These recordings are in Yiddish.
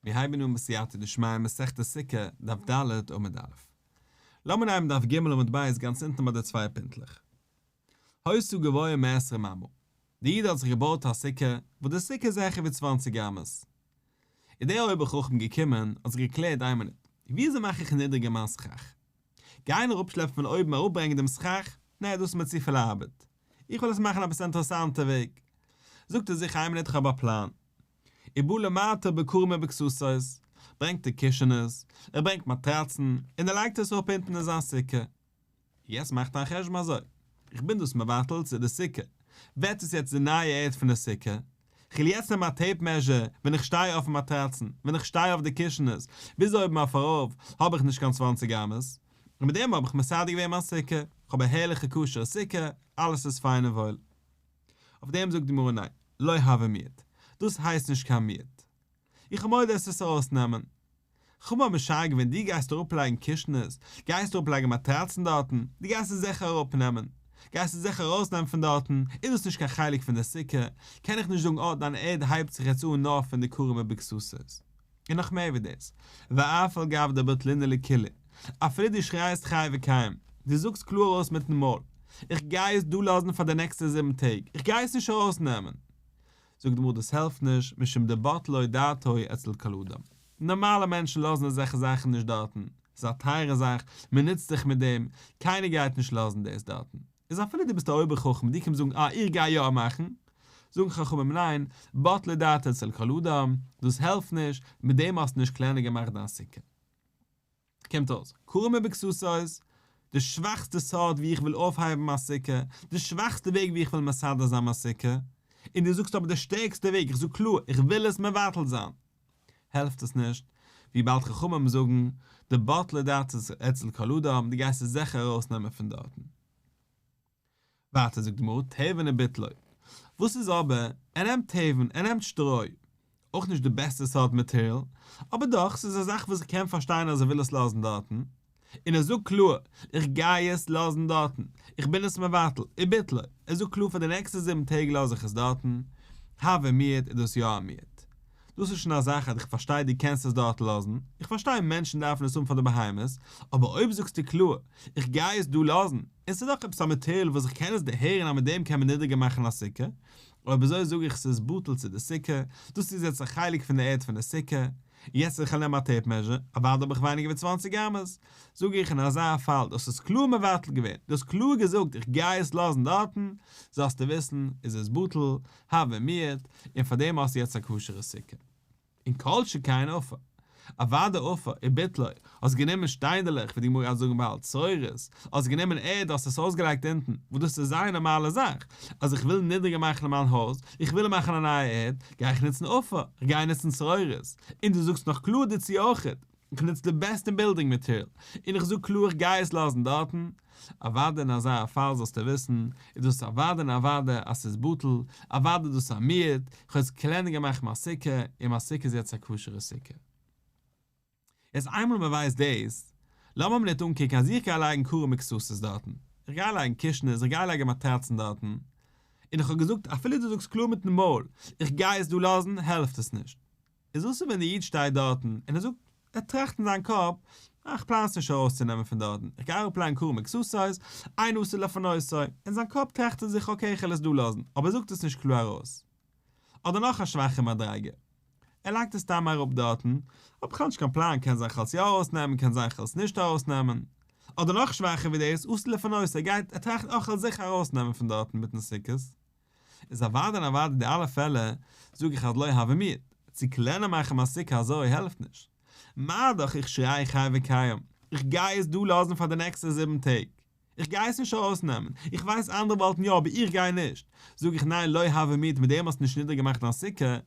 מיר הייבן אן בסייעתא דשמיא מסכת סוכה, דף ד' עמוד א'. לאמיר נעמען דף ג' עמוד ב' גאנץ אונטן ביי די צוויי פינטלעך. היתה גבוהה מעשרים אמה. די איד האט זיך געבויט א סוכה, וואס די סוכה איז העכער ווי צוואנציג אמות. איז דער אויבער חכם געקומען, האט זיך געקלערט איין מינוט, וויאזוי מאך איך נידריגער מיין סכך? גיין אראפשלעפן פון אויבן אראפברענגען דעם סכך? נע, דאס איז מיר צופיל ארבעט. איך וועל עס מאכן עפעס אינטערעסאנטע וועג. זאגט ער זיך איין מינוט איך האב א פלאן. ובא למטה בכרים ובכסתות, ברענגט ער קישענעס, ער ברענגט מאטראצן, און ער לייגט עס אראפ אונטן אין זיין סוכה. יעצט מאכט ער א חשבון אזוי, איך בין דאס מבטל צו די סוכה, ווערט עס יעצט די נייע ערד פון די סוכה? כ'וועל יעצט נעמען א tape measure ווען איך שטיי אויפן מאטראצן, ווען איך שטיי אויף די קישענעס, ביז אויבן אויף ארויף, האב איך נישט קיין צוואנציג אמות, און מיט דעם האב איך מסדר געווען מיין סוכה, כ'האב א הערליכע כשר'ע סוכה, אלעס איז פיין און וואויל. אויף דעם זאגט די גמרא ניין, לא הוי מיעוט, דאס הייסט נישט קיין מיעוט. איך האב מורא דו וועסט עס ארויסנעמען. כ'האב מיר משער געווען דו גייסט אראפלייגן קישנעס, גייסט אראפלייגן מאטראצן דארטן, דו גייסט עס זיכער אראפנעמען, גייסט עס זיכער ארויסנעמען פון דארטן, איז דאס נישט קיין חלק פון די סוכה, קען איך נישט זאגן אה דיין ערד הייבט זיך יעצט אן נאר פון די כרים ובכסתות. און נאך מער ווי דאס, ואף על גב דבטלינהו לכולהו, אפילו דו שרייסט חי וקיים, דו זאגסט קלאר ארויס מיטן מויל, איך גיי עס דא לאזן פאר די נעקסטע זיבן טעג, איך גיי עס נישט ארויסנעמען. זאגט די גמרא דאס העלפט נישט, משום דבטלה דעתו אצל כל אדם. נארמאלע מענטשן לאזן אזעלכע זאכן נישט דארטן, ס'איז א טייערע זאך, מען נוצט זיך מיט דעם, קיינער גייט נישט לאזן דאס דארטן. איז אפילו דו ביסט א אויבער חכם דו קומסט זאגן אה איך גיי יא מאכן, זאגן חכמים ניין, בטלה דעתו אצל כל אדם, דאס העלפט נישט, מיט דעם האסטו נישט קלענער געמאכט דיין סוכה. קומט אויס, כרים ובכסתות, די שוואכסטע סארט ווי איך וויל אויפהייבן מיין סוכה, די שוואכסטע וועג ווי איך וויל מסדר זיין מיין סוכה, און דו זאגסט אבער די שטערקסטע וועג, איך זאג קלאר, איך וויל עס מבטל זיין, העלפט עס נישט, וויבאלד חכמים זאגן, דבטלה דעתו אצל כל אדם, דו גייסט עס זיכער ארויסנעמען פון דארטן. ווייטער זאגט די גמרא, תבן וביטלו. וואס איז אבער, ער נעמט תבן, ער נעמט שטרוי. אויך נישט די בעסטע סארט מאטעריאל, אבער דאך, ס'איז א זאך וואס איך קען פארשטיין אז ער וויל עס לאזן דארטן. און ער זאגט קלאר, איך גיי עס לאזן דארטן, איך בין עס מבטל, וביטלו. ער זאגט קלאר פאר די נעקסטע זיבן טעג לאז איך עס דארטן. הוי מיעוט איז דאס יא א מיעוט. דאס איז שוין א זאך אז איך פארשטיי דו קענסט עס דארט לאזן, איך פארשטיי מענטשן דארפן עס האבן פאר די בהמות, אבער אויב זאגסטו קלאר, איך גיי עס דא לאזן, און ס'איז דאך עפעס א מאטעריאל וואס איך קען עס דערהערן אז מיט דעם קען מען נידריגער מאכן א סוכה, אויב אזוי זאג איך ס'איז בטל צו די סוכה, דאס איז יעצט א חלק פון די ערד פון די סוכה, און יעצט וועל איך נעמען א tape measure, אוודאי האב איך ווייניגער ווי צוואנציג אמות, זאג איך אין אזא פאל דו האסט עס קלאר מבטל געווען, דו האסט קלאר געזאגט איך גיי עס לאזן דארטן, זאלסטו וויסן איז עס בטל, הוי מיעוט, און פאר דעם האסטו יעצט א כשר'ע סוכה. און כל שכן עפר. אוודאי עפר, וביטלו, האסט גענומען שטיינדעלעך, ווי די גמרא גייט זאגן באלד, צרורות, האסט גענומען ערד האסט עס אויסגעלייגט אונטן, וואס דאס איז זייער נארמאלע זאך, אז איך וויל נידריגער מאכן מיין הויז, איך וויל מאכן א נייע ערד, גיי איך נוצן עפר, איך גיי נוצן צרורות, און דו זאגסט נאך קלאר דערצו אויכעט, איך נוץ די בעסטע building material, און איך זאג קלאר איך גיי עס לאזן דארטן, אוודאי אין אזא פאל זאלסטו וויסן, איז דאס אוודאי און אוודאי אז ס'איז בטל, אוודאי איז דאס א מיעוט, איך האב עס קלענער געמאכט מיין סוכה, און מיין סוכה איז יעצט א כשר'ע סוכה. יעצט איינמאל מען ווייסט דאס, לאמיר מיר ניט אנקוקן אז איך גיי לייגן כרים וכסתות דארטן, איך גיי לייגן קישנעס, איך גיי לייגן מאטראצן דארטן, און איך האב געזאגט אפילו דו זאגסט קלאר מיטן מויל, איך גיי עס דא לאזן, העלפט עס נישט. איז וואס איז ווען די איד שטייט דארטן און ער זאגט, ער טראכט אין זיין קאפ, אה, איך פלאן עס נישט ארויסצונעמען פון דארטן, איך גיי אראפלייגן כרים וכסתות, אין עתיד לפנותו, אין זיין קאפ טראכט ער זיך okay איך וועל עס דא לאזן, אבער ער זאגט עס נישט קלאר ארויס. אדער נאך א שוואכע מדריגה, ער לייגט עס סתם אראפ דארטן, האב בכלל נישט קיין פלאן, קען זיין כ'וועל עס יא ארויסנעמען, קען זיין כ'וועל עס נישט ארויסנעמען. אדער נאך שוואכער ווי דאס, עתיד לפנותו, ער גייט, ער טראכט אה כ'וועל זיכער ארויסנעמען פון דארטן מיטן סוכות. איז אוודאי און אוודאי די אלע פעלער זאג איך אז לא הוי מיעוט, צו קלענער מאכן מיין סוכה אזוי העלפט נישט. מה דאך איך שריי חי וקיים, איך גיי עס דא לאזן פאר די נעקסטע זיבן טעג, איך גיי עס נישט ארויסנעמען, איך ווייס אנדערע וואלטן יא אבער איך גיי נישט, זאג איך ניין לא הוי מיעוט מיט דעם האסטו נישט נידריג געמאכט דיין סוכה,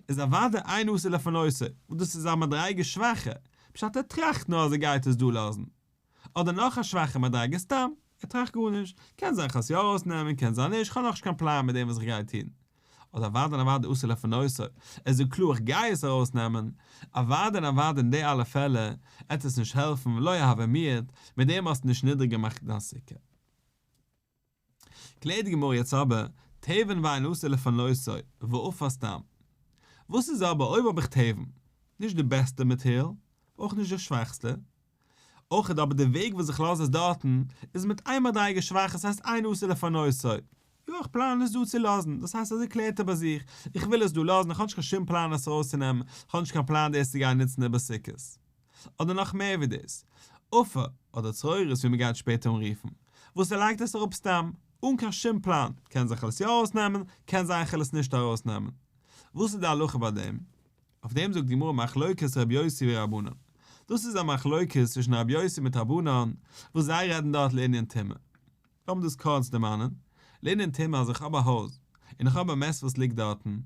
איז אוודאי אין עתיד לפנותו, וואס דאס איז א מדריגה שוואכער, פשט ער טראכט נאר אז ער גייט עס דא לאזן. אדער נאך א שוואכע מדריגה סתם, ער טראכט גארנישט, קען זיין כ'וועל עס יא ארויסנעמען קען זיין נישט, כ'האב נאכנישט קיין פלאן מיט דעם וואס איך גיי טון. אדער אוודאי און אוודאי עתיד לפנותו, ער זאגט קלאר איך גיי עס ארויסנעמען, אוודאי און אוודאי אין די אלע פעלער עט עס נישט העלפן ולא הוי מיעוט, מיט דעם האסטו נישט נידריג געמאכט דיין סוכה. קלערט די גמרא יעצט אבער, תבן ואין עתיד לפנותו, ועפר סתם. וואס איז אבער אויב האב איך תבן? נישט די בעסטע מאטעריאל, אויך נישט די שוואכסטע. אויך אבער די וועג וואס איך לאז עס דארטן איז מיט איין מדריגה שוואכער, ס'הייסט אין עשוי לפנותו. יא, איך פלאן עס דא צו לאזן, דאס הייסט אזוי קלערט ער ביי זיך, איך וויל עס דא לאזן, איך האב נישט קיין שום פלאן עס ארויסצונעמען, איך האב נישט קיין פלאן דאס צו גיין נוצן איבער סוכות. אדער נאך מער ווי דאס, עפר, אדער צרורות ווי מ'גייט שפעטער אנרופן, וואס ער לייגט עס אראפ סתם, אן קיין שום פלאן, קען זיין כ'על עס יא ארויסנעמען, קען זיין כ'על עס נישט ארויסנעמען. וואס איז די הלכה ביי דעם? אויף דעם זאגט די גמרא מחלוקת רבי יוסי ורבנן. דאס איז א מחלוקת צווישן רבי יוסי מיט רבנן, וואס זיי רעדן דארט לענין טומאה. לאמיר דאס קורץ דערמאנען. לענין טומאה אז איך האב א הויז, און איך האב א מת וואס ליגט דארטן,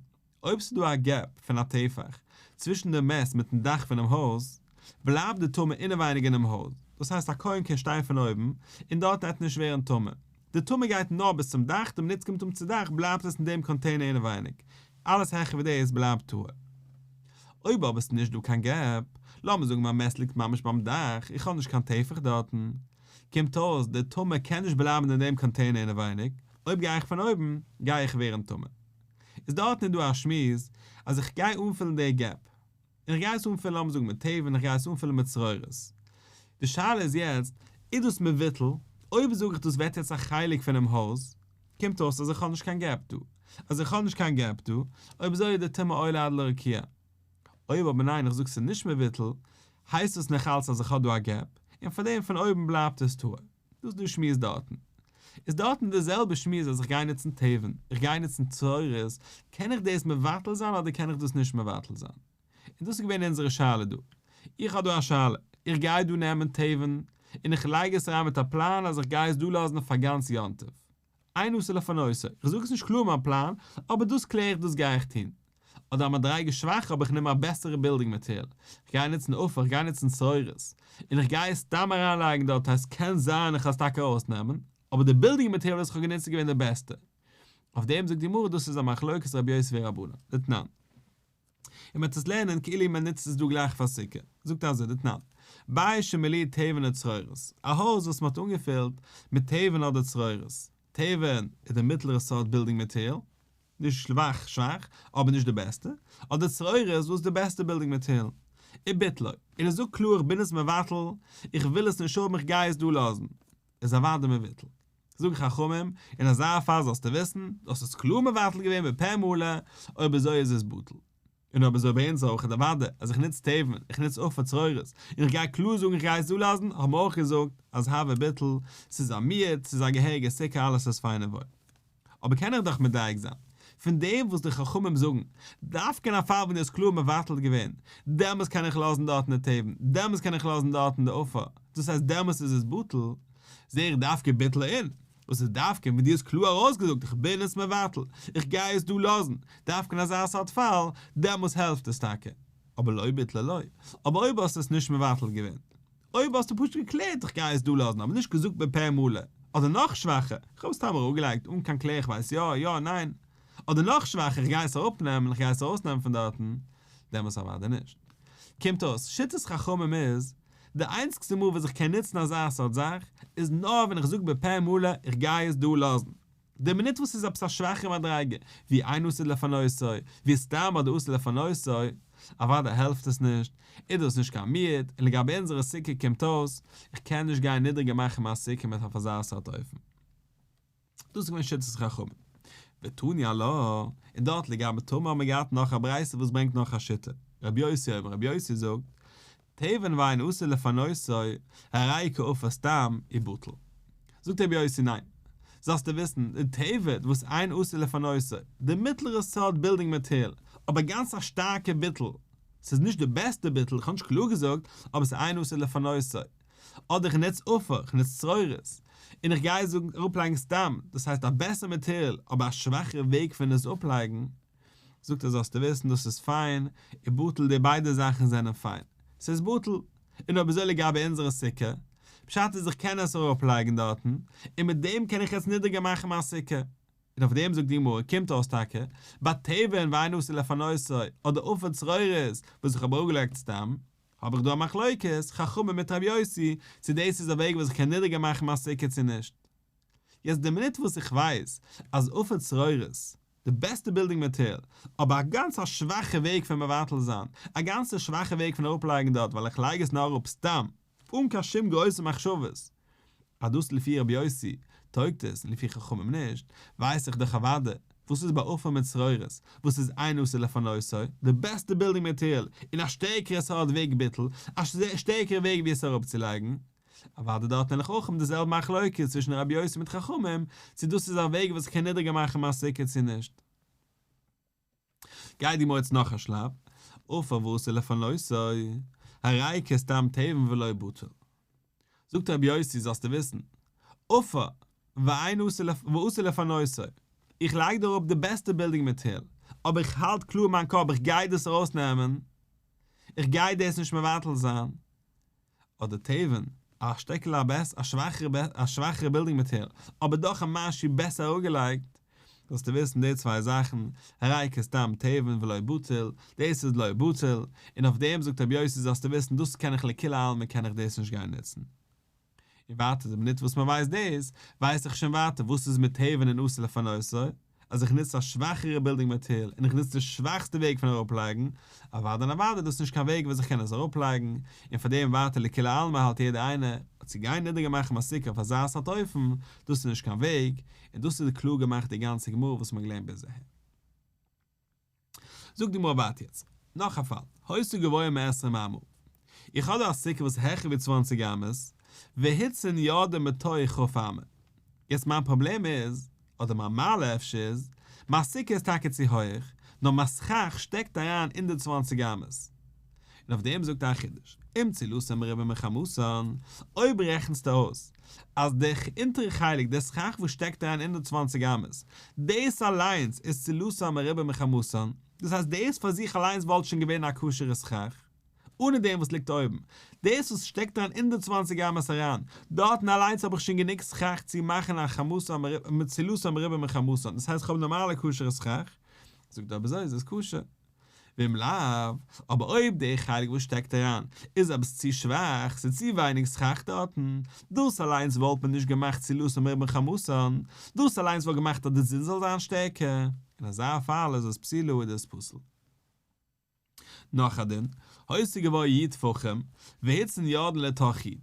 אויב ס'איז דא א gap פון א טפח צווישן די מת מיטן דאך פונעם הויז, בלייבט די טומאה אינעווייניג אינעם הויז, דאס הייסט א כהן קען שטיין פון אויבן און דארט וועט נישט ווערן טמא, די טומאה גייט נאר ביז צום דאך, די מינוט ס'קומט אן צו דאך בלייבט עס אין דעם container אינעווייניג, אלעס העכער ווי דאס בלייבט טהור. אויב אבער ס'איז נישט דא קיין gap, לאמיר זאגן מיין מת ליגט ממש ביים דאך, איך האב נישט קיין טפח דארטן, קומט אויס די טומאה קען נישט בלייבן אין דעם container אינעווייניג, אויב גיי איך פון אויבן, גיי איך ווערן טמא. איז דארטן איז דא א שמועס אז איך גיי אנפילן די gap, און איך גיי עס אנפילן לאמיר זאגן מיט תבן, איך גיי עס אנפילן מיט צרורות. די שאלה איז יעצט, איז דאס מבוטל? אויב זאג איך דאס ווערט יעצט א חלק פונעם הויז, קומט אויס אז איך האב נישט קיין gap דא. אז איך האב נישט קיין gap דא, אויב אזוי איז די טומאה עולה עד לרקיע. אויב אבער ניין איך זאג ס'איז נישט מבוטל, הייסט דאס נאכאלץ אז איך האב דא א gap, און פארדעם פון אויבן בלייבט עס טהור. דאס איז די שמועס דארטן. איז דארטן די זעלבע שמועס אז איך גיי נוצן תבן, איך גיי נוצן צרורות, קען איך דאס מבטל זיין אדער קען איך דאס נישט מבטל זיין? און דאס איז געווען אונזערע שאלה דא. איך האב דא א שאלה, איך גיי דא נעמען תבן, און איך לייג עס אריין מיט א פלאן אז איך גיי עס דא לאזן פאר גאנץ יום טוב. אין עשוי לפנותו, איך זאג עס נישט קלאר מיין פלאן, אבער דאס קלער איך דאס גיי איך טון. אדער א מדריגה שוואכער אבער איך נעם א בעסערע building material, איך גיי נוצן עפר, איך גיי נוצן צרורות, און איך גיי עס סתם אריינלייגן דארט הייסט קען זיין איך וועל עס טאקע ארויסנעמען, אבער די building material וואס איך האב גענוצט איז געווען די בעסטע. אויף דעם זאגט די גמרא דאס איז א מחלוקת רבי יוסי ורבנן. דתנן. און מען וועט עס לערנען כאילו מען נוצט עס דא גלייך פאר סוכה. זאגט אזוי דתנן. בית שמלאוהו תבן וצרורות, א הויז וואס מען האט אנגעפילט מיט תבן אדער צרורות. תבן איז די מיטלערע סארט building material, נישט שוואך שוואך, אבער נישט די בעסטע, אדער צרורות וואס איז די בעסטע building material. וביטלו, און ער זאגט קלאר איך בין עס מבטל, איך וויל עס נישט האבן איך גיי עס דא לאזן. איז אוודאי מבוטל. זאגן חכמים, אין אזא פאל זאלסטו וויסן, דו האסט עס קלאר מבטל געווען בפה מלא, אויב אזוי איז עס בטל. און אויב אזוי ביי אונז אויך איז אוודאי אז איך נוץ תבן, איך נוץ עפר צרורות, און איך גיי קלאר זאגן איך גיי עס דא לאזן, האבן מיר אויך געזאגט אז הוי ביטול, ס'איז א מיעוט, ס'איז א געהעריגע סוכה אלעס איז פיין און וואויל. אבער קען איך דאך מדייק זיין, פון דעם וואס די חכמים זאגן, דווקא אין א פאל ווען דו האסט קלאר מבטל געווען, דעמאלס קען איך לאזן דארטן די תבן, דעמאלס קען איך לאזן דארטן די עפר, דאס הייסט דעמאלס איז עס בטל, זע איך דווקא ביטלו אין, וואס איז דווקא ווען דו האסט קלאר ארויסגעזאגט איך בין עס מבטל, איך גיי עס דא לאזן, דווקא אין אזא סארט פאל, דעמאלס העלפט עס טאקע. אבער לא ביטלו לא, אבער אויב האסטו עס נישט מבטל געווען, אויב האסטו פשוט געקלערט איך גיי עס דא לאזן אבער נישט געזאגט בפה מלא, אדער נאך שוואכער, איך האב עס סתם אראפגעלייגט אן קיין קלער איך ווייס יא, יא, ניין, אדער נאך שוואכער איך גיי עס אראפנעמען איך גיי עס ארויסנעמען פון דארטן, דעמאלס אוודאי נישט. קומט אויס, שיטת חכמים איז, די איינציגסטע מאל וואס איך קען נוצן אזא סארט זאך, איז נאר ווען איך זאג בפה מלא איך גיי עס דא לאזן. די מינוט וואס ס'איז עפעס א שוואכע מדריגה, ווי אין עשוי לפנותו, ווי סתם אדער עשוי לפנותו, אוודאי העלפט עס נישט, איז דאס נישט קיין מיעוט, און לגבי אונזערע סוכה קומט אויס, איך קען נישט גיין נידריגער מאכן מיין סוכה מיט אויף אזא סארט אופן. דאס איז געווען שיטת חכמים. ותני עלה, און דארט לגבי טומאה האבן מיר געהאט נאך א ברייתא וואס ברענגט נאך א שיטה, רבי יוסי אומר, רבי יוסי זאגט, תבן ואין עשוי לפנותו, הרי כעפר סתם, ובטל. זאגט רבי יוסי ניין. זאלסטו וויסן, די תבן וואס אין עשוי לפנותו, די מיטלערע סארט building material, אבער גאנץ א שטארקע ביטול, ס'איז נישט די בעסטע ביטול, איך האב נישט קלאר געזאגט, אבער ס'איז אין עשוי לפנותו. אדער איך נוץ עפר, איך נוץ צרורות, און איך גיי זאגן אראפלייגן סתם, דאס הייסט א בעסער material, אבער א שוואכערע וועג פון עס אפלייגן. זאגט ער זאלסטו וויסן דאס איז פיין און בטל די ביידע זאכן זענען פיין ס'איז בטל און אויב אזוי לגבי אונזערע סוכה פשט איז איך קען עס אראפ לייגן דארטן און מיט דעם קען איך יעצט נידריגער מאכן מיין סוכה און אויף דעם זאגט די גמרא קומט אויס טאקע ביי תבן ואין עשוי לפנותו אדער עפר צרורות וואס איך האב אראפגעלייגט סתם האב איך דא א מחלוקת חכמים מיט רבי יוסי צו דאס איז א וועג וואס איך קען נידריגער מאכן מיין סוכה צו נישט. יעצט די מינוט וואס איך ווייס אז עפר צרורות. די בעסטע בילדינג מאטעריאל, אבער א גאנץ א שוואכע וועג פון מבטל זיין, א גאנצע שוואכע וועג פון אראפלייגן דארט ווייל איך לייג עס נאר אראפ סתם, אן קיין שום גרויסע מחשבות. אז דאס לפי רבי יוסי טויגט עס און לפי חכמים נישט, ווייס איך דאך אוודאי וואס איז ביי עפר מיט צרורות, וואס איז אין עשוי לפנותו, די בעסטע בילדינג מאטעריאל, און א שטערקערע סארט וועג ביטול, א שטערקערע וועג ווי עס אראפצולייגן. אוודאי דארט וועל איך אויך האבן די זעלבע מחלוקת צווישן רבי יוסי מיט חכמים, צו דאס איז א וועג וואס איך קען נידריגער מאכן מיין סוכה צו נישט. גייט די גמרא יעצט נאך א שלב, עפר ואסור לפנותו, הרי כסתם תבן ולא בטל. זאגט רבי יוסי זאלסטו וויסן, עפר ואין ואסור לפנותו, איך לייג דיר אראפ די בעסטע בילדינג מאטעריאל, אבער איך האלט קלאר אין מיין קאפ איך גיי דאס ארויסנעמען, איך גיי דאס נישט מבטל זיין, אדער תבן, א שטעקל א בעס א שוואכערע א שוואכערע בילדינג מאטעריאל, אבער דאך א משהו בעסער אראפגעלייגט, זאלסטו וויסן די צוויי זאכן, הרי כסתם תבן ולא בטיל, דאס איז לא בטיל, און אויף דעם זאגט רבי יוסי זאלסטו וויסן דאס קען איך לכולי עלמא קען איך דאס נישט גיין נוצן. און ווייטער די מינוט וואס מען ווייסט דאס, ווייס איך שוין ווייטער וואס איז מיט תבן און אסור לפנותו, אז איך נוץ א שוואכערע בילדינג מאטעריאל און איך נוץ די שוואכסטע וועג פון אראפלייגן, אוודאי און אוודאי איז דאס נישט קיין וועג וואס איך קען עס אראפלייגן, און פאר דעם ווייטער לכולי עלמא האלט יעדער איינער, אז צו גיין נידריגער מאכן מיין סוכה אויף אזא סארט אופן, דאס איז נישט קיין וועג, און דאס איז קלאר געמאכט די גאנצע גמרא וואס מען האט געלערנט ביז אהער. זאגט די גמרא ווייטער יעצט נאך א פאל, היתה גבוהה מעשרים אמה, איך האב דא א סוכה וואס איז העכער ווי צוואנציג אמות, והוצין יורדין בתוך כ' אמה, יעצט מיין פראבלעם איז, אדער מיין מעלה אפשר איז, מיין סוכה איז טאקע צו הויעך, נאר מיין סכך שטעקט אריין אין די צוואנציג אמות. און אויף דעם זאגט ער א חידוש, אם צילתן מרובה מחמתן, אויב רעכנסטו אויס אז די אונטערע חלק, די סכך וואס שטעקט אריין אין די צוואנציג אמות, דאס אליינס איז צילתן מרובה מחמתן, דאס הייסט דאס פאר זיך אליינס וואלט שוין געווען א כשר'ע סכך, אנע דעם וואס ליגט אויבן, דאס וואס שטעקט אריין אין די צוואנציג אמות אריין, דארטן אליינס האב איך שוין גענוג סכך צו מאכן א חמתן צילתן מרובה מחמתן, דאס הייסט איך האב נארמאלע כשר'ע סכך, זאגט ער אויב אזוי איז עס כשר. ואם לאו, אבער אויב די חלק וואס שטעקט אריין איז עפעס צו שוואך, ס'איז צו ווייניג סכך דארטן, דאס אליינס וואלט מען נישט געמאכט צילתן מרובה מחמתן, דאס אליינס וואלט געמאכט אז די זון זאל זיין שטערקער, אין אזא פאל איז עס פסולה איז דאס פסול. נאך א דין, היתה גבוהה י' טפחים, והוצין יורדין לתוך י'.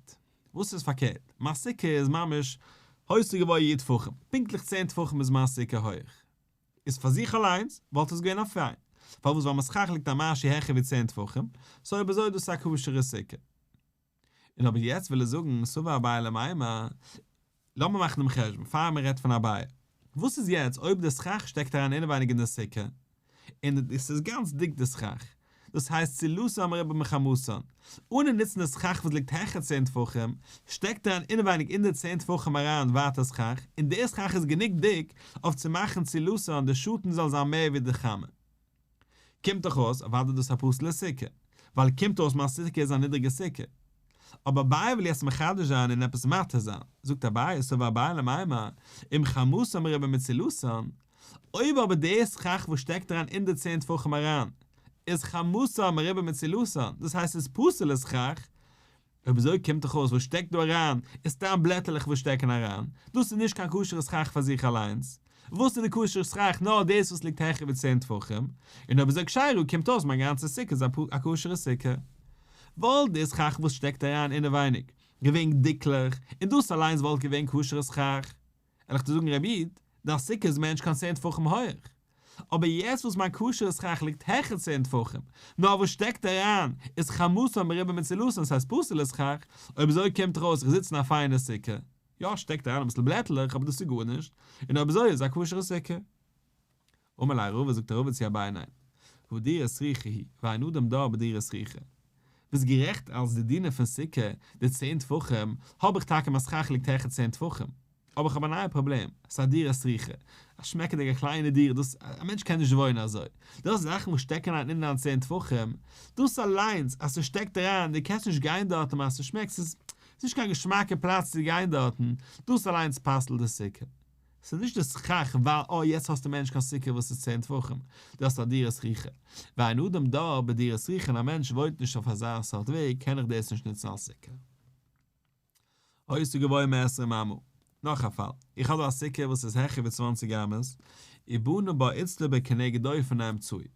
וואס איז פארקערט? מיין סוכה איז ממש היתה גבוהה י' טפחים, פונקטליך צען טפחים איז מיין סוכה הויעך. איז פאר זיך אליינס וואלט עס געווען א פיין, פארוואס ווייל מיין סכך ליגט א משהו העכער ווי צען טפחים, סאו אויב אזוי איז דאס א כשר'ע סוכה. און אבער יעצט וויל ער זאגן סבר אביי למימר, לאמיר מאכן דעם חשבון פאר מען רעדט פון אביי, וואס איז יעצט אויב די סכך שטעקט אריין אינעווייניג אין די סוכה, און עס איז גאנץ דיק די סכך, דאס הייסט צילתן מרובה מחמתן, אנע נוצן די סכך וואס ליגט העכער צען טפחים, שטעקט אריין אינעווייניג אין די צען טפחים אריין ווייטער סכך, און די סכך איז גענוג דיק אויף צו מאכן צילתן די שאטן זאל זיין מער ווי די חמה. קומט דאך אויס אוודאי דאס א פסול'ע סוכה, ווייל קומט אויס מיין סוכה איז א נידריגע סוכה. אבער אביי וויל יעצט מחדש זיין און עפעס מתיר זיין, זאגט אביי, סבר אביי למימר, אם חמתן מרובה מצילתן, אויב אבער די סכך וואס שטעקט אריין אין די צען טפחים אריין איז חמתן מרובה מצילתן, דאס הייסט ס'איז פסול'ע סכך, אויב אזוי קומט דאך אויס וואס שטעקט דא אריין איז סתם בלעטעלעך וואס שטעקן אריין, דאס איז נישט קיין כשר'ע סכך פאר זיך אליינס, וואס איז די כשר'ע סכך נאר דאס וואס ליגט העכער ווי צען טפחים, און אויב אזוי כשרה קומט אויס מיין גאנצע סוכה איז א כשר'ע סוכה. וואלט די סכך וואס שטעקט אריין אינעווייניג געווען דיקלעך און דאס אליינס וואלט געווען כשר'ע סכך, וועל איך דיר זאגן רבי איד, דיין סוכה איז מער נישט קיין צען טפחים הויעך. אבער יעצט וואס מיין כשר'ע סכך ליגט העכער צען טפחים, נאר וואס שטעקט אריין איז חמתן מרובה מצילתן ס'הייסט פסול'ע סכך, אויב אזוי קומט דאך אויס איך זיץ אין א פיינע סוכה, יא שטעקט אריין אביסל בלעטלעך אבער דאס איז גארנישט, און אויב אזוי איז א כשר'ע סוכה. אמר ליה רבא זאגט רבא צו אביי ניין, הא דירה סרוחה היא, ואין אדם דר בדירה סרוחה. ביסט גערעכט אלס די דינים פון סוכה, די צען טפחים, האב איך טאקע מיין סכך ליגט העכער צען טפחים, אבער איך האב א נייע פראבלעם, ס'איז א דירה סרוחה, א שמעקעדיגע קליינע דירה, דאס, א מענטש קען נישט וואוינען אזוי, דאס זאכן וואס שטעקן אריין אין דיין צען טפחים, דאס אליינס אז ס'שטעקט אריין, דו קענסט נישט גיין דארטן ווייל ס'שמעקט, ס'איז נישט קיין געשמאקע פלאץ צו גיין דארטן, דאס אליינס פסל'ט די סוכה. ס'איז נישט די סכך ווייל אה יעצט האסטו מער נישט קיין סוכה וואס איז צען טפחים, דו האסט א דירה סרוחה. ואין אדם דר בדירה סרוחה און א מענטש וואוינט נישט אויף אזא סארט וועג קען איך דאס נישט נוצן אלס סוכה. היתה גבוהה מעשרים אמה. נאך א פאל, איך האב דא א סוכה וואס איז העכער ווי צוואנציג אמות, ובנה בה איצטבא כנגד דופן האמצעי.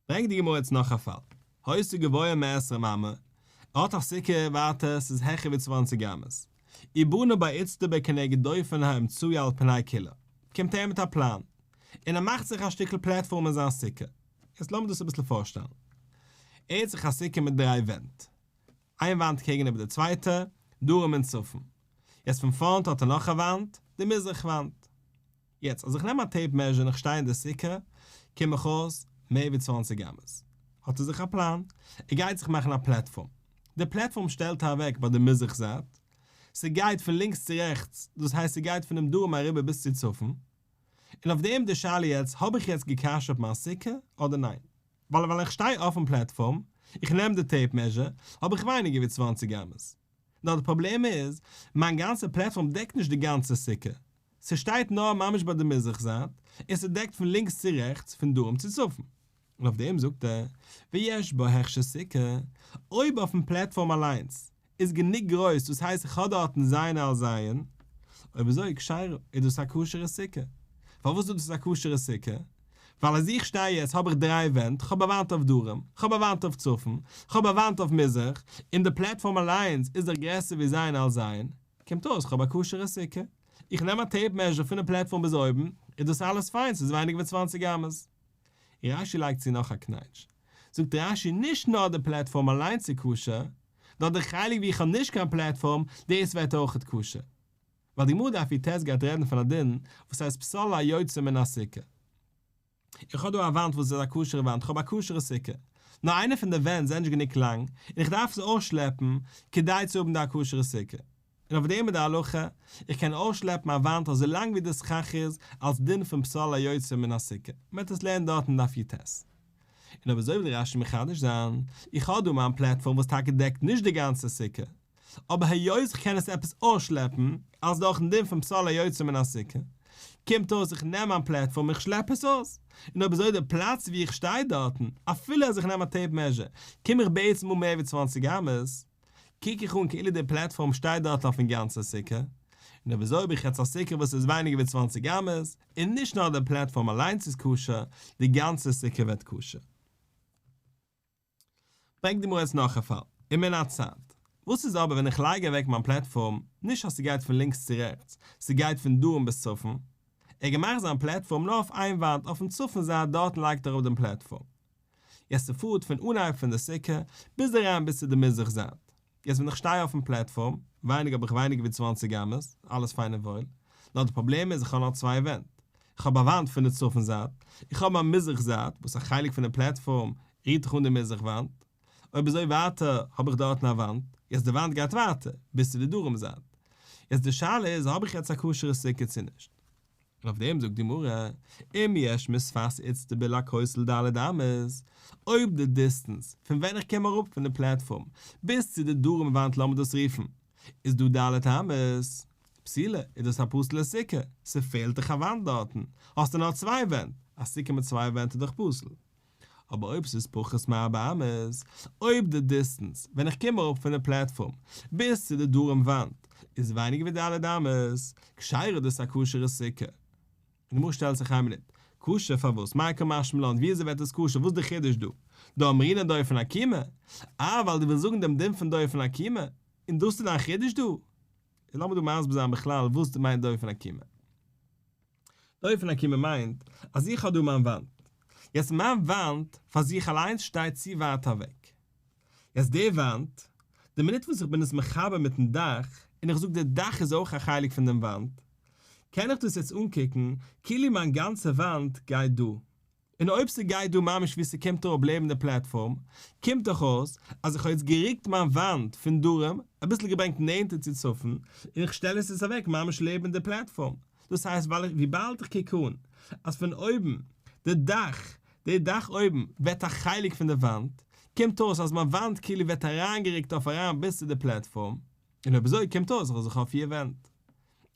ברענגט די גמרא יעצט נאך א פאל, היתה גבוהה מעשרים אמה, ער האט א סוכה ווייטער ס'איז העכער ווי צוואנציג אמות, ובנה בה איצטבא כנגד דופן האמצעי על פני כולה, קומט ער מיט א פלאן, און ער מאכט זיך א שטיקל פלעטפארם אין זיין סוכה, יעצט לאמיר דאס אביסל פארשטעלן, ער האט זיך א סוכה מיט דריי ווענט, איין וואנט קעגן איבער די צווייטע, דרום און צפון, יעצט פון פארנט האט ער נאך א וואנט, די מזרח וואנט. יעצט אז איך נעם א tape measure און איך שטיי אין די סוכה, קום איך אויס מער ווי צוואנציג אמות. האט ער זיך א פלאן, ער גייט זיך מאכן א פלעטפארם. די פלעטפארם שטעלט ער אוועק ביי די מזרח זייט, ס'גייט פון לינקס צו רעכטס, דאס הייסט ס'גייט פונעם דרום אריבער ביז צו צפון. און אויף דעם די שאלה יעצט, האב איך יעצט גע'כשר'ט מיין סוכה אדער ניין? ווייל ווען איך שטיי אויפן פלעטפארם, איך נעם די tape measure, האב איך ווייניגער ווי צוואנציג אמות. נאר די פראבלעם איז, מיין גאנצע פלעטפארם דעקט נישט די גאנצע סוכה. ס'שטייט נאר ממש ביי די מזרח זייט, און ס'דעקט פון לינקס צו רעכטס, פון דרום צו צפון. און אויף דעם זאגט ער, ויש בה הכשר סוכה, אויב אויפן פלעטפארם אליינס איז גענוג גרויס, דאס הייסט איך האב דארטן ז' על ז', אויב אזוי כשרה, איז דאס א כשר'ע סוכה. פארוואס איז דאס א כשר'ע סוכה? ווייל אז איך שטיי יעצט האב איך דריי ווענט, כ'האב א וואנט אויף דרום, כ'האב א וואנט אויף צפון, כ'האב א וואנט אויף מזרח, און די פלעטפארם אליינס איז דאך גרעסער ווי ז' על ז', קומט אויס כ'האב א כשר'ע סוכה. איך נעם א tape measure פונעם פלעטפארם ביז אויבן, איז דאס אלעס פיין, ס'איז ווייניגער ווי צוואנציג אמות. רש"י לייגט צו נאך א קנייטש. זאגט רש"י נישט נאר די פלעטפארם אליינס איז כשר, נאר די חלק ווי איך האב נישט קיין פלעטפארם, דאס ווערט אויכעט כשר. ווייל די גמרא דף י"ט גייט רעדן פון א דין וואס הייסט פסל היוצא מן הסוכה. איך האב דא א וואנט וואס איז א כשר'ע וואנט, איך האב א כשר'ע סוכה, נאר איינע פון די ווענט זענען נישט גענוג לאנג, און איך דארף עס אויסשלעפן כדי צו האבן די א כשר'ע סוכה. און אויף דעם איז די הלכה, איך קען אויסשלעפן א וואנט אזוי לאנג ווי די סכך איז, אלס דין פון פסל היוצא מן הסוכה. מען וועט עס לערנען דארט אין דף י"ט. און אויב אזוי וויל רש"י מחדש זיין, איך האב דא מיין פלעטפארם וואס טאקע דעקט נישט די גאנצע סוכה, אבער היות איך קען עס עפעס אויסשלעפן, אלס דורכן דין פון פסל היוצא מן הסוכה, קומט אויס איך נעם מיין פלעטפארם איך שלעפ עס אויס, און אויב אזוי די פלאץ ווי איך שטיי דארטן, אפילו אז איך נעם א tape measure, קום איך בעצם אן מער ווי צוואנציג אמות, קוק איך אן כאילו די פלעטפארם שטייט דארט אויפן גאנצע סוכה, און אויב אזוי האב איך יעצט א סוכה וואס איז ווייניגער ווי צוואנציג אמות, און נישט נאר די פלעטפארם אליינס איז כשר, די גאנצע סוכה ווערט כשר. ברענגט די גמרא יעצט נאך א פאל, ומן הצד. וואס איז אבער ווען איך לייג אוועק מיין פלעטפארם, נישט אז ס'גייט פון לינקס צו רעכטס, ס'גייט פון דרום ביז צפון. ער האט געמאכט זיין פלעטפארם נאר אויף איין וואנט אויפן צפון זייט דארטן לייגט ער אראפ דעם פלעטפארם. יעצט ס'פארט פון אנהייב פון די סוכה ביז אריין ביז צו די מזרח זייט. יעצט ווען איך שטיי אויפן פלעטפארם, ווייניג האב איך ווייניגער ווי צוואנציג אמות, אלעס פיין און וואויל, נאר די פראבלעם איז איך האב נאר צוויי ווענט. איך האב א וואנט פון די צפון זייט, איך האב א מזרח זייט, וואס א חלק פון די פלעטפארם רירט דאך אן די מזרח וואנט. אויב אזוי ווייטער האב איך דארטן א וואנט, יעצט די וואנט גייט ווייטער, ביז צו די דרום זייט. יעצט די שאלה איז האב איך יעצט א כשר'ע סוכה צו נישט? און אויף דעם זאגט די גמרא, אם יש משפת איצטבא לכותל ד' אמות, אויב די distance פון ווען איך קום אראפ פון די פלעטפארם ביז צו די דרום וואנט לאמיר דאס רופן, איז דא ד' אמות, פסולה, איז דאס א פסול'ע סוכה, ס'פעלט דיך א וואנט דארטן, האסטו נאר צוויי ווענט, א סוכה מיט צוויי ווענט איז דאך פסול. אבער אויב ס'איז פחות מארבע אמות, אויב די distance ווען איך קום אראפ פון די פלעטפארם ביז צו די דרום וואנט איז ווייניגער ווי ד' אמות, כשרה איז דאס א כשר'ע סוכה. און די גמרא שטעלט זיך איין מינוט, כשר פארוואס? מאי קא משמע לן ווי אזוי ווערט עס כשר? וואס איז די חידוש דא? דאמרינן דופן עקומה? אה ווייל דו ווילסט זאגן דעם דין פון דופן עקומה, און דאס איז דיין חידוש דא? און לאמיר דא מסביר זיין בכלל וואס מיינט דופן עקומה. דופן עקומה מיינט אז איך האב דא מיין וואנט, יעצט מיין וואנט פאר זיך אליינס שטייט צו ווייט אוועק, יעצט די וואנט, די מינוט וואס איך בין עס מחבר מיטן דאך, און איך זאג די דאך איז אויך א חלק פון דעם וואנט, קען איך דאס יעצט אנקוקן כאילו מיין גאנצע וואנט גייט דא, און אויב ס'גייט דא ממש ווי ס'קומט אראפ לעבן די פלעטפארם, קומט דאך אויס אז איך האב יעצט גערוקט מיין וואנט פון דרום, אביסל געברענגט נענטער צו צפון, און איך שטעל עס יעצט אוועק ממש לעבן די פלעטפארם. דאס הייסט ווייל איך וויבאלד איך קוק אן אז פון אויבן די דאך, די דאך אויבן ווערט א חלק פון די וואנט, קומט אויס אז מיין וואנט כאילו ווערט אריינגערוקט אויף אריין ביז צו די פלעטפארם, און אויב אזוי קומט אויס אז איך האב פיר ווענט.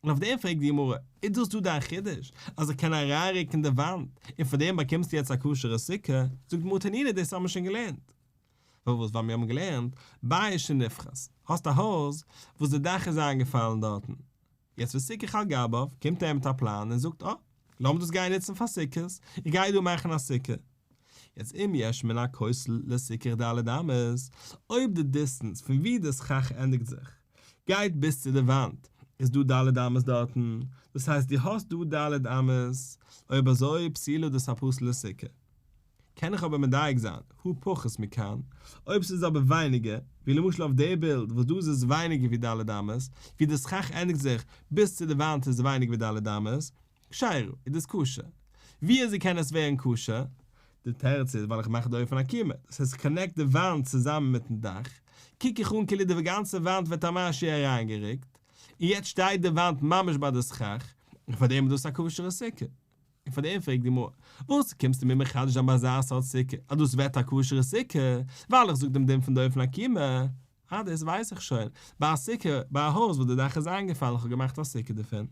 און אויף דעם פרעגט די גמרא, איז דאס דא דיין חידוש, אז איך קען אריינרוקן די וואנט, און פאר דעם באקומסטו יעצט א כשר'ע סוכה? זאגט די גמרא תנינא דאס האבן מיר שוין געלערנט. פארוואס? ווייל מיר האבן געלערנט, בית שנפחת, האסט א הויז וואס די דאך איז איינגעפאלן דארטן, יעצט וסיכך על גביו, קומט ער מיט א פלאן און זאגט, אה, לאמיר דאס גיין נוצן פאר סוכות, איך גיי דא מאכן א סוכה. יעצט אם יש מן הכותל לסיכוך ד' אמות, אויב די distance פון ווי די סכך ענדיגט זיך, גייט ביז צו די וואנט, איז דא ד' אמות דארטן, דאס הייסט דו האסט דא ד' אמות, אויב אזוי פסולה דאס א פסול'ע סוכה. קען איך אבער מדייק זיין, הא פחות מכאן, אויב ס'איז אבער ווייניגער, ווי למשל אויף די בילד וואס דא איז עס ווייניגער ווי ד' אמות, ווי די סכך ענדיגט זיך ביז צו די וואנט איז ווייניגער ווי ד' אמות, כשרה, איז דאס כשר. ווי אזוי קען עס ווערן כשר? די תירוץ איז ווייל איך מאך דופן עקומה, דאס הייסט איך connect די וואנט צוזאמען מיטן דאך, קוק איך אן כאילו די גאנצע וואנט ווערט א משהו אריינגערוקט, און יעצט שטייט די וואנט ממש ביי די סכך, און פארדעם איז דאס א כשר'ע סוכה. און פאר דעם פרעגט די גמרא, וואס קומסטו מיר מחדש זיין ביי אזא סארט סוכה אז דאס ווערט א כשר'ע סוכה, ווייל איך זאג דעם דין פון דופן עקומה? אה דאס ווייס איך שוין, ביי א סוכה, ביי א הויז וואס די דאך איז איינגעפאלן איך האב געמאכט א סוכה דערפון.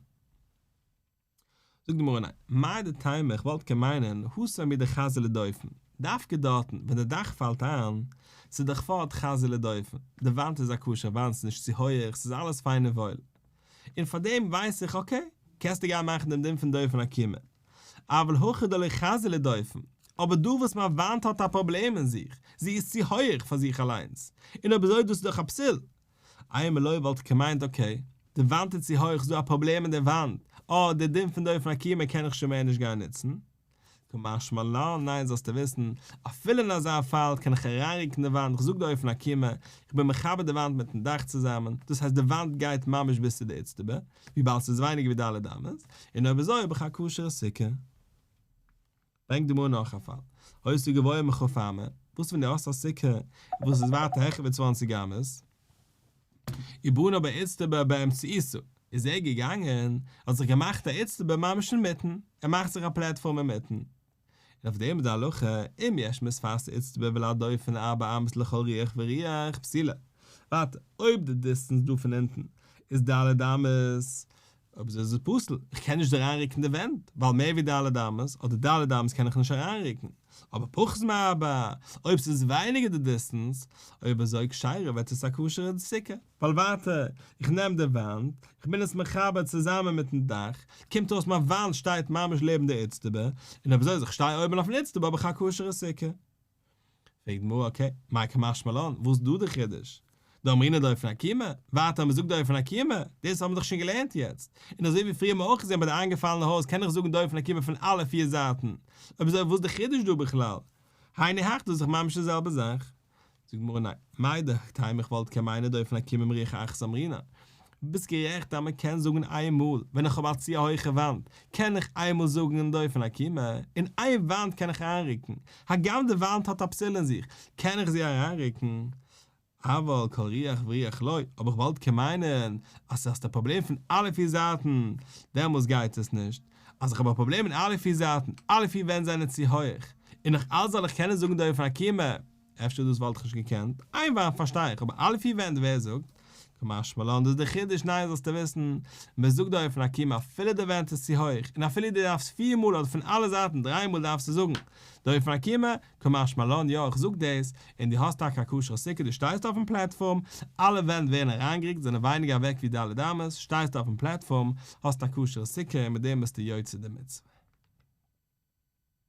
זאגט די גמרא ניין, מהו דתימא איך וואלט קען מיינען, התם הוא דחזיא לדופן, דווקא דארטן ווען די דאך פאלט איין, ס'איז דאך פארט חזיא לדופן, די וואנט איז א כשר'ע וואנט ס'איז נישט צו הויעך ס'איז אלעס פיין און וואויל, און פאר דעם ווייס איך okay, קענסטו גיין מאכן דעם דין פון דופן עקומה. אבל הכא דלא חזיא לדופן, אבער דא וואס מיין וואנט האט א פראבלעם אין זיך, זי איז צו הויעך פאר זיך אליינס, און אויב אזוי דאס איז דאך א פסול. אימא לא וואלט איך געמיינט okay, די וואנט איז צו הויעך ס'דא א פראבלעם אין די וואנט, אה, די דין פון דופן עקומה קען איך שוין מער נישט גיין נוצן. קא משמע לן, ניין זאלסטו וויסן, אפילו אין אזא פאל קען איך אריינרוקן די וואנט, איך זאג דופן עקומה, איך בין מחבר די וואנט מיטן דאך צוזאמען, דאס הייסט די וואנט גייט ממש ביז צו די איצטבא, וויבאלד ס'איז ווייניגער ווי ד' אמות, און אויב אזוי האב איך א כשר'ע סוכה. ברענגט די גמרא נאך א פאל, היתה גבוהה מכ' אמה, וואס ווען דו האסט א סוכה וואס איז ווייטער העכער ווי 20 אמות, ובנה בה איצטבא באמצעיתה, איז ער געגאנגען, האט זיך געמאכט א איצטבא ממש אינמיטן, ער מאכט זיך א platform אינמיטן. און אויף דעם איז די הלכה, אם יש משפת האיצטבא ולדופן ארבע אמות לכל רוח ורוח, פסולה. ווייטער, אויב די distance דא פון אונטן איז ד' אמות, אויב אזוי איז עס פסול, איך קען נישט אריינרוקן די ווענט, ווייל מער ווי ד' אמות, אדער ד' אמות קען איך נישט אריינרוקן. אבער פחות מארבע, אויב ס'איז ווייניגער די distance, אויב אזוי כשרה ווערט עס א כשר'ע סוכה. ווייל ווייטער, איך נעם די וואנט, איך בין עס מחבר צוזאמען מיטן דאך, קומט אויס מיין וואנט שטייט ממש לעבן די איצטבא, און אויב אזוי אז איך שטיי אויבן אויפן איצטבא האב איך א כשר'ע סוכה. פרעגט די גמרא, okay, מאי קא משמע לן, וואס איז דא די חידוש? דאמרינן דופן עקומה, ווייטער אז מ'זאגט דופן עקומה, דאס האבן מיר דאך שוין געלערנט יעצט, און אזוי ווי פריער האבן מיר אויך געזען ביי די איינגעפאלענע הויז קען איך זאגן דופן עקומה פון אלע פיר זייטן, אויב אזוי וואס איז די חידוש דא בכלל? היינו הך דאס איז דאך ממש די זעלבע זאך. זאגט די גמרא ניין, מהו דתימא איך וואלט קען מיינען דופן עקומה מרוח אחת אמרינן. ביסט גערעכט אז מען קען זאגן איין מאל, ווען איך האב א צו א הויכע וואנט, קען איך איינמאל זאגן דופן עקומה, און איין וואנט קען איך אריינרוקן, הגם די וואנט האט א פסול אין זיך, קען איך זי אריינרוקן. אבל כל רוח ורוח לא, אבער איך וואלט קען מיינען אז ס'האסט א פראבלעם פון אלע פיר זייטן, דעמאלס גייט עס נישט. אז איך האב א פראבלעם אין אלע פיר זייטן, אלע פיר ווענט זענען צו הויך, און נאך אלץ זאל איך קענען זאגן דופן עקומה? אפשר דאס וואלט איך נישט געקענט, איין וואנט פארשטיי איך, אבער אלע פיר ווענט ווער זאגט? קא משמע לן דאס איז די חידוש ניין זאלסטו וויסן, מען זאגט דופן עקומה אפילו די ווענט איז צו הויך, און אפילו דו דארפסט פיר מאל אדער פון אלע זייטן דריי מאל דארפסטו זאגן דופן עקומה, קא משמע לן יא איך זאג דאס, און דו האסט טאקע א כשר'ע סוכה דו שטייסט אויפן platform, אלע ווענט ווערן אריינגערוקט זענען ווייניגער אוועק ווי ד' אמות, שטייסט אויפן platform, האסט א כשר'ע סוכה און מיט דעם ביסטו יוצא די מצוה.